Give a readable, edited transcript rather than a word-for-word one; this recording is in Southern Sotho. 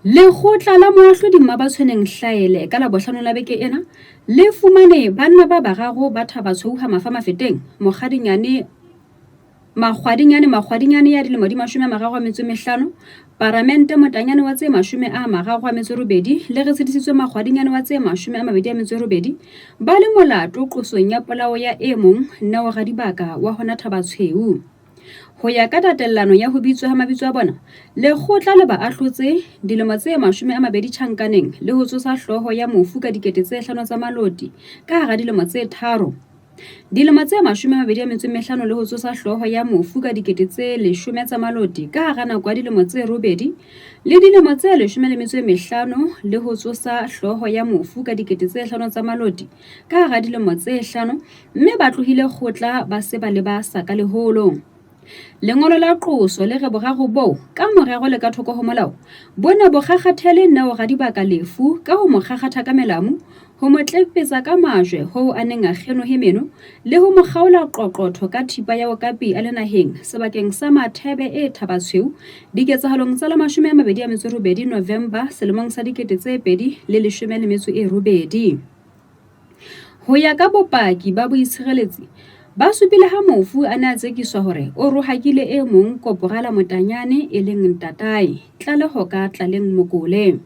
Lekgotla la Moahlodi Mmabatshweneng Hlaele ka Labohlano la beke ena le fumane banna ba bararo ba Thabatshweu ha Mafa Mafeteng, Mokgadinyane Makgwadinyane Makgwadinyane ya dilemo di 35, Paramente Motanyane wa tse 38 le Retshedisitswe Makgwadinyane wa tse 28 ba le molato qosong ya polao ya e mong Neo Radibaka wa hona Thabatshweu. Ho ya ka tatellano ya ho bitswa ha mabitso a bona, lekgotla le ba ahlotse dilemo tse 20 tjhankaneng le ho tsosa hlooho ya mofu ka 5 000 tsa maloti ka hara dilemo tse tharo. Dilemo tse 25 le ho tsosa hlooho ya mofu ka 10 000 tsa maloti ka hara nako ya dilemo tse robedi le dilemo tse 15 le ho tsosa hlooho ya mofu ka 5 000 tsa maloti ka hara dilemo tse hlano mme ba tlohile kgotla ba se ba leba Sakaleholo. Lengolo la qoso le re boraro boo, ka morero le ka thoko ho molao, bo ne bo kgakgathele Neo Radibaka lefu ka ho mo kgakgatha ka melamu, ho mo tlepetsa ka majwe hoo a neng a kgenohe meno le ho mo kgaola qoqotho ka thipa ya okapi a le naheng sebakeng sa Mathebe e Thabatshweu diketsahalong tsa la 28 November selemong sa 2018. Ho ya ka bopaki ba boitshireletsi, ba supile ha mofu a ne a tsekiswa hore o rohakile e mong Koporala Motanyane e leng ntatae, tlaleho ka Tlaleng Mokole.